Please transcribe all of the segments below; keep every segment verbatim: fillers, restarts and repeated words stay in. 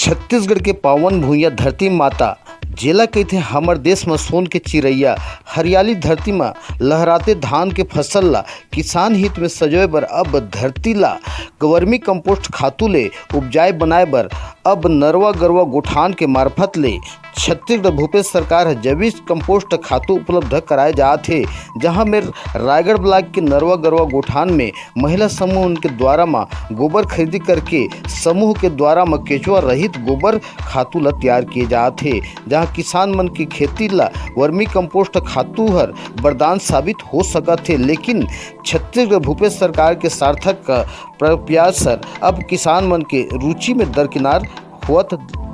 छत्तीसगढ़ के पावन भुइयां धरती माता, जेला कहिथे हमर देश म सोन के चिरैया, हरियाली धरती म लहराते धान के फसल ला किसान हित में सजोए बर अब धरती ला वर्मी कंपोस्ट खातू ले उपजाए बनाए बर अब नरवा गरवा गोठान के मार्फत ले छत्तीसगढ़ भूपेश सरकार ह जैविक कंपोस्ट खातू उपलब्ध कराए जात हे, जहां में रायगढ़ ब्लॉक के नरवा गरवा गोठान में महिला समूह उनके द्वारा म गोबर खरीदी करके समूह के द्वारा म केचुआ रहित गोबर खातू ल तैयार किए जात हे, जहां किसान मन के खेती ल वर्मी कंपोस्ट खातू हर वरदान साबित हो सकत हे। लेकिन छत्तीसगढ़ भूपेश सरकार के सार्थक प्रयास हर अब किसान मन के रुचि में दरकिनार होत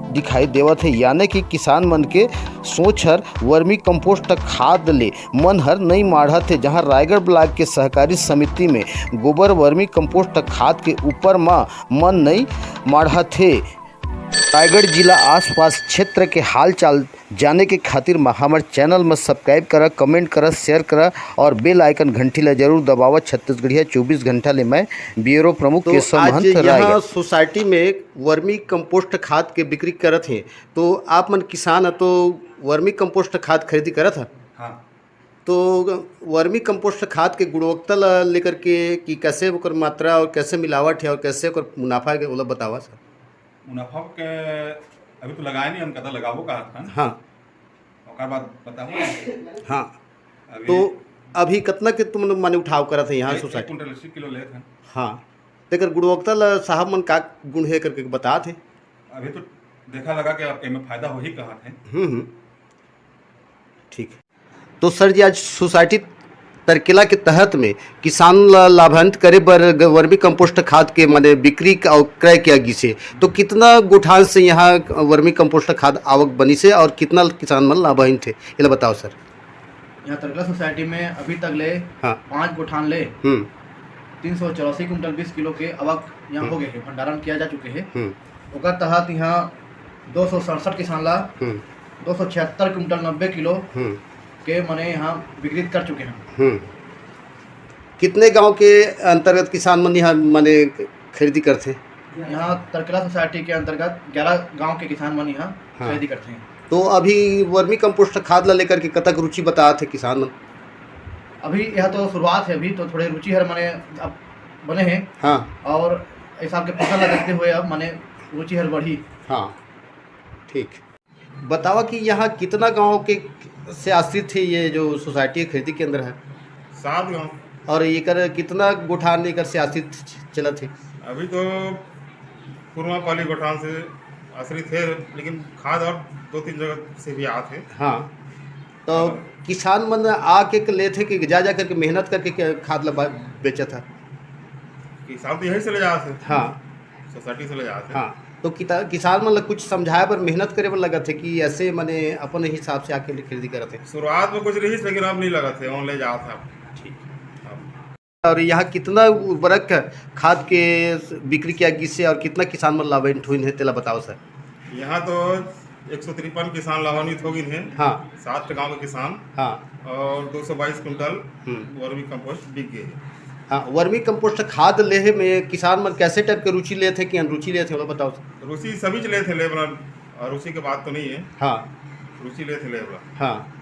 दिखाई देवत हे, यानी कि किसान मन के सोच हर वर्मी कंपोस्ट खाद ले मन हर नई माढ़त हे, जहां रायगढ़ ब्लॉक के सहकारी समिति में गोबर वर्मी कंपोस्ट खाद के ऊपर म मन नई माढ़त हे। रायगढ़ जिला आसपास क्षेत्र के हालचाल जाने के खातिर म हमर चैनल म सब्सक्राइब करा, कमेंट करा, शेयर करा और बेल आइकन घंटी ला जरूर दबावा। छत्तीसगढ़िया चौबीस घंटा ले मैं ब्यूरो प्रमुख तो केशव आज महंत, यहाँ रायगढ़। सोसाइटी में वर्मी कंपोस्ट खाद के बिक्री करत हे, तो आप मन किसान ह तो वर्मी कंपोस्ट खाद खरीदी करत ह? हाँ। तो वर्मी कंपोस्ट खाद के गुणवत्ता ला लेकर के कि कैसे ओकर मात्रा और कैसे मिलावट है और कैसे ओकर मुनाफा है, ओला बतावा सर। मुनाफा के अभी तो लगाए नहीं, हम कदा लगाबो कहत हन। हाँ। ओकर बाद बताबो। हाँ। अभी तो अभी कतना के तुम लोग माने उठाव करत है यहाँ एक, एक सोसाइटी? कुंटल अस्सी किलो लेत हन। हाँ। तेकर गुणवत्ता ला साहब मन का गुण है करके बतात है? अभी तो देखा लगा कि आपके में फायदा होही कहत है। हम्म, हम्म। ठीक। तो सर जी, आज सोसाइटी तरकेला के तहत में किसान ला लाभान्वित करे बर ग-, वर्मी कंपोस्ट खाद के माने बिक्री का, अउ क्रय किया गिसे। तो कितना गोठान से यहाँ वर्मी कंपोस्ट खाद आवक बनिसे और कितना किसान मन लाभान्वित हे, एला बताओ सर। यहाँ तरकेला सोसाइटी में अभी तक ले हाँ। पाँच गोठान ले हम्म। तीन सौ चौरासी कुंटल बीस किलो के आवक यहाँ हम्म। हो गए है, भंडारण किया जा चुके है। हम्म। ओकर तहत यहाँ दो सौ सड़सठ किसान ला हम्म। दो सौ छिहत्तर कुंटल नब्बे किलो हम्म। के मने यहाँ वितरित कर चुके हैं। हम्म। कितने गांव के अंतर्गत किसान मन यहाँ मने खरीदी करथे? यहाँ तरकेला सोसाइटी के अंतर्गत ग्यारह गांव के किसान मन यहाँ हाँ। खरीदी करते हैं। तो अभी वर्मी कंपोस्ट खाद ला लेकर के कतक रुचि बतात हे किसान मन? अभी यह तो शुरुआत है, अभी तो थोड़े रुचि हर मने अब बने हैं। हाँ। और इस साल के फसल ला देखते हुए अब मने रुचि हर बढ़ी। हाँ, ठीक। बतावा कि यहाँ कितना गांव के से आश्रित है ये जो सोसाइटी है, खरीदी केंद्र है? सात गांव। और एकर कितना गोठान एकर से आश्रित चलत है? अभी तो कुरमा पाली गोठान से आश्रित है, लेकिन खाद और दो तीन जगह से भी आत है। हाँ, तो किसान मन आके के लेथे कि जा जा करके मेहनत करके के खाद ला बा-, बेचत है? किसान तो यहीं से ले जात है। हाँ। सोसाइटी से ले जात है। हाँ, तो किता-, किसान मन ला कुछ समझाए बर, मेहनत करे बर लगत है कि ऐसे मने अपन हिसाब से आके खरीदी करत है? शुरुआत में कुछ रहीस, लेकिन अब नहीं लगत है, वहाँ ले जात है। ठीक। अब और यहाँ कितना उर्वरक खाद के बिक्री किया गिसे और कितना किसान मन लाभान्वित होइन है, तेला बताओ सर। यहाँ तो एक सौ तिरपन किसान लाभान्वित हो गए हैं। हाँ। सात गांव के किसान। हाँ। और दो सौ बाईस कुंटल हम्म। वर्मी कंपोस्ट बिक गए हैं। हाँ, वर्मी कंपोस्ट खाद लेहे में किसान मन कैसे टाइप के रुचि लेथे कि अनरुचि लेथे, वो बताओ सर। रुचि सभी लेथे लेबर, और रुचि के बात तो नहीं है। हाँ। रुचि लेथे लेबर। हाँ।